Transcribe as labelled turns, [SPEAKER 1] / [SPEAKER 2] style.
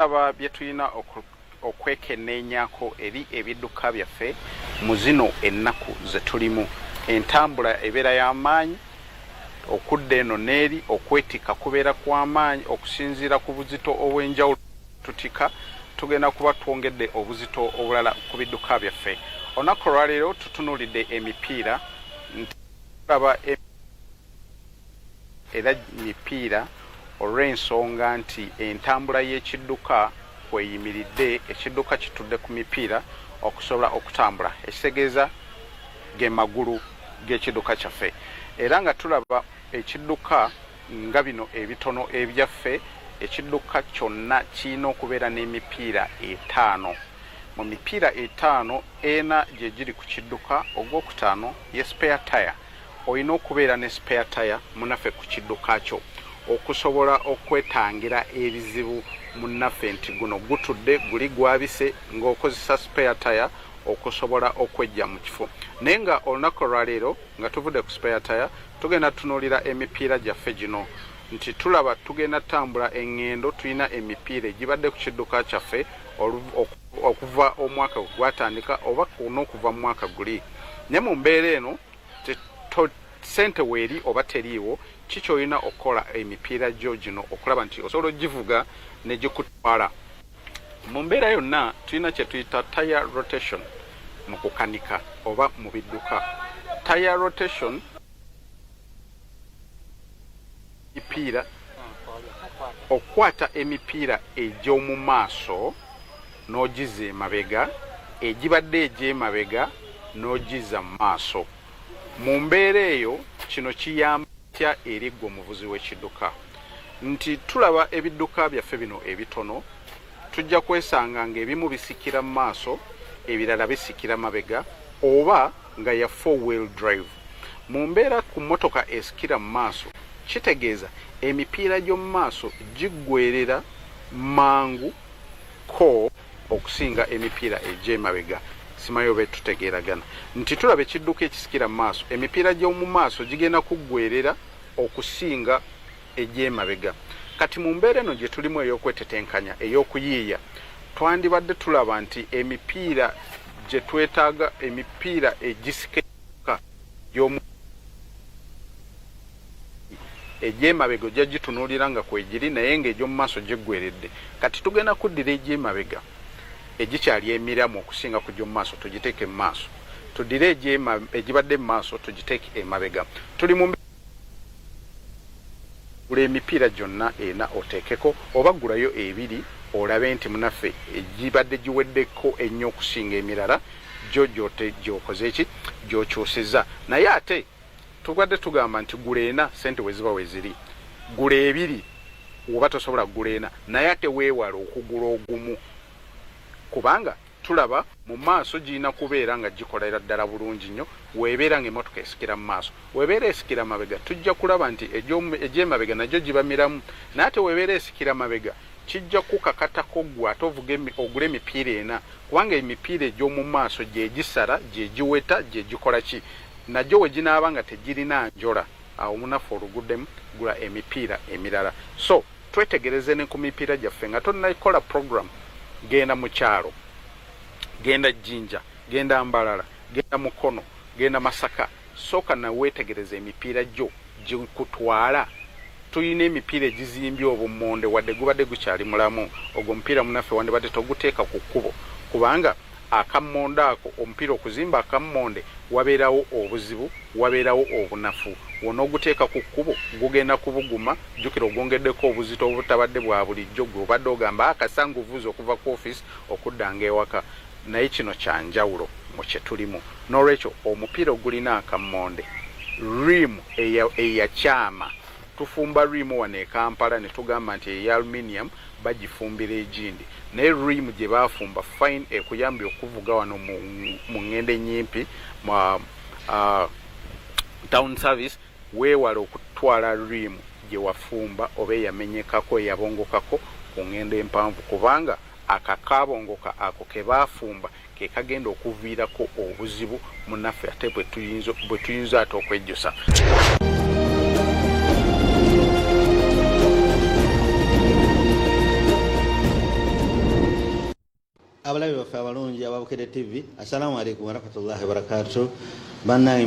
[SPEAKER 1] Tulaba bye tulina okwekenneenyako eri ebidduka byaffe mu zino ennaku ze tulimu. Entambula ebeera ya maanyi okudda eno n'eri, okwetikka kubeera kwa maanyi okusinziira ku buzito obw'enjawulo tutika tugenda kuba twongedde obuzito obulala ku bidduka byaffe. Olunaku olwaleero tutunuulidde emipiira nti tulaba era mipiira olw'ensonga nti entambula y'ekidduka kweyimiridde, ekidduka kitudde ku mipiira okusobola okutambula ekitegeeza ge magulu g'ekidduka kyaffe era nga tulaba ekidduka nga bino ebitono ebyaffe ekidduka kyonna kirina okubeera n'emipiira etaano. Mu mipiira etaano ena gye giri ku kidduka, ogwokutaano ye spare tyre. Olina okubeera ne spare tyre munaffe ku kidduka kyo okusobola okwetangira ebizibu munnaffe nti guno gutudde guli gwabise ng'okozesa spare tyre okusobola okweggya mu kifo. Naye nga olunaku olwaleero nga tuvudde ku spare tyre tugenda tutunuulira emipiira gyaffe gino nti tulaba tugenda tutambula eŋŋendo tulina emipiira egibadde ku kidduka kyaffe okuva omwaka gwe gwatandika oba n'okuva mu mwaka guli naye mu mbeera eno sente weeri oba teriiwo ki kyolina okukola emipiira gyo gino okulaba nti osobola ogivuga negikutwala mu mbeera yonna tulina kye tuyita tire rotation mu kukanika oba mu bidduka tire rotation emipiira okukwata emipiira egy'omu maaso n'ogizza emabega egibadde egy'emabega n'ogizza mu maaso. Mu mbeera eyo kino kiyamba kitya eri ggwe omuvuzi w'ekidduka? Nti tulaba ebidduka byaffe bino ebitono tujja kwesanga ng'ebimu bisikira mu maaso ebirala bisikira mabega oba nga ya four wheel drive. Mu mbeera ku mmotoka esikira mu maaso kitegeeza emipiira gy'omu maaso giggweerera mangu ko okusinga emipiira egy'emabega. Simanyi oba tutegeeragana nti tulaba ekidduka ekisikira mu maaso emipiira gy'omu maaso gigenda kuggweerera okusinga egy'emabega. Kati mu mbeera eno gye tulimu ey'okwetetenkanya, ey'okuyiiya, twandibadde tulaba nti emipiira gye twetaaga, emipiira egisika edduka gy'omu egy'emabega ojja gitunuulira nga kwegiri naye ng'egy'omu maaso giggweredde. Kati tugenda kuddira egy'emabega egikyali emiramu okusinga ku gy'omu maaso tugiteeke mu maaso, tuddire egibadde mu maaso tugiteeke emabega. Tuli mu Gula emipiira gyonna ena oteekeko oba gulayo ebiri olabe nti munaffe egibadde giweddeko ennyo okusinga emirala gyo gy'okoze ki gy'okyusizza naye ate tubadde tugamba nti gula ena ssente we ziba weziri gula ebiri woba tosobola kugula ena naye ate weewale okugula ogumu kubanga tulaba mu maaso girina kubeera nga gikolera ddala bulungi nnyo weebeera nga emmotoka esikira mu maaso weebeera esikira mabega tujja kulaba nti egy'emabega nagyo giba miramu naye ate weebeera esikira mabega kijja kukakatako ggwe ate ovuge ogule emipiira ena kubanga emipiira egy'omu maaso gye gisala gye giweta gye gikola ki nagyo we ginaaba nga tegirina njola awo munafu oluguddemu gula emipiira emirala so Twetegereze ne ku mipiira gyaffe nga tonnakola program genda mu kyalo, genda Jinja, genda Mbarara, genda Mukono, genda Masaka, sooka na weetegereze emipiira gyo gikutwala. Tulina emipiira egizimbye obummonde wadde gubadde gukyali mulamu, ogwo omupiira munaffe wandibadde toguteeka ku kkubo kubanga akammonde ako, omupiira okuzimba akammonde wabeerawo obuzibu, wabeerawo obunafu. W'onooguteeka ku kkubo gugenda kubuguma, jjukira ogwongeddeko obuzito obutabadde bwa bulijjo ggwe obadde ogamba ah kasita nguvuze okuva ku ofiisi okuddanga ewaka naye kino kya njawulo mu kye tulimu. Noolwekyo omupiira ogulina akammonde, riimu eyakyama, tufumba riimu wano e Kampala ne tugamba nti eya aluminium bagifumbira egindi naye rim gye baafumba fine ekuyambye okuvuga wano mu ngendo ennyimpi mu town service weewale okutwala rim gye wafumba oba eyamenyekako eyabongokako ku ngendo empanvu kubanga akakaabongoka ako ke baafumba ke kagenda okuviirako obuzibu munaffe ate bwe tuyinza ate okwejjusa.
[SPEAKER 2] Abalabi baffe abalungi aba Bukedde TV, assalamu alaikum warahmatullahi wabarakatu. Bannange.